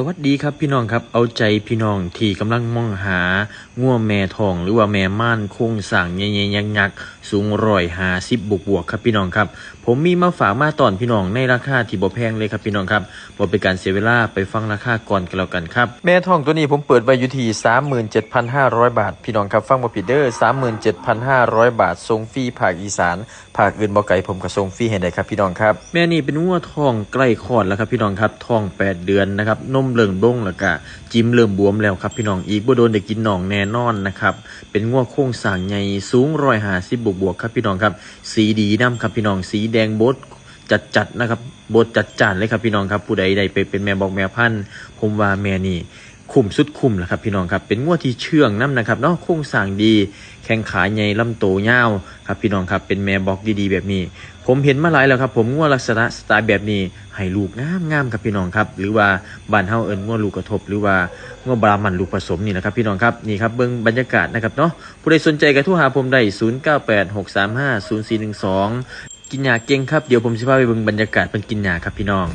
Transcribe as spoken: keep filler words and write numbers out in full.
สวัสดีครับพี่น้องครับ เอาใจพี่น้องที่กำลังมองหางัวแม่ท้องหรือว่าแม่ม่านโครงสร้างใหญ่ๆยักษ์ๆสูงร้อยห้าสิบบวกๆครับพี่น้องครับ ผมมีมาฝากมาต้อนพี่น้องในราคาที่บ่แพงเลยครับพี่น้องครับ บ่เป็นการเสียเวลา ไปฟังราคาก่อนกันแล้วกันครับ แม่ท้องตัวนี้ผมเปิดไว้อยู่ที่สามหมื่นเจ็ดพันห้าร้อยบาท พี่น้องครับ ฟังบ่ผิดเด้อ สามหมื่นเจ็ดพันห้าร้อยบาท ส่งฟรีภาคอีสาน ภาคอื่นบ่ไกล ผมก็ส่งฟรีให้ได้ครับพี่น้องครับ แม่นี่เป็นงัวท้องใกล้คลอดแล้วครับพี่น้องครับ ท้องแปดเดือนนะครับ นมเริ่มลงแล้วก็จิ๋มเริ่มบวมแล้วครับพี่น้อง อีกบ่โดนได้กินน่องแน่นอนนะครับ เป็นงัวโครงสร้างใหญ่ สูงร้อยห้าสิบบวกๆครับพี่น้องครับ สีดีนำครับพี่น้อง สีแดงบดจัดๆนะครับ บดจัดจ้านเลยครับพี่น้องครับ ผู้ใดได้ไปเป็นแม่บอกแม่พันธุ์ ผมว่าแม่นี่คุ้มสุดคุ้มแล้วครับพี่น้องครับ เป็นงัวที่เชื่องนำนะครับเนาะ โครงสร้างดี แข้งขาใหญ่ ลำโตยาวครับพี่น้องครับ เป็นแม่บอกดีๆแบบนี้ ผมเห็นมาหลายแล้วครับ ผมงัวลักษณะสไตล์แบบนี้ ให้ลูกงามๆครับพี่น้องครับ หรือว่าบ้านเฮาเอิ้นงัวลูกกระทบ หรือว่างัวบราหมันลูกผสมนี่แหละครับพี่น้องครับ นี่ครับ เบิ่งบรรยากาศนะครับเนาะ ผู้ใดสนใจก็โทรหาผมได้ ศูนย์เก้าแปด หกสามห้า ศูนย์สี่หนึ่งสอง กินหญ้าเก่งครับ เดี๋ยวผมสิพาไปเบิ่งบรรยากาศเพิ่นกินหญ้าครับพี่น้อง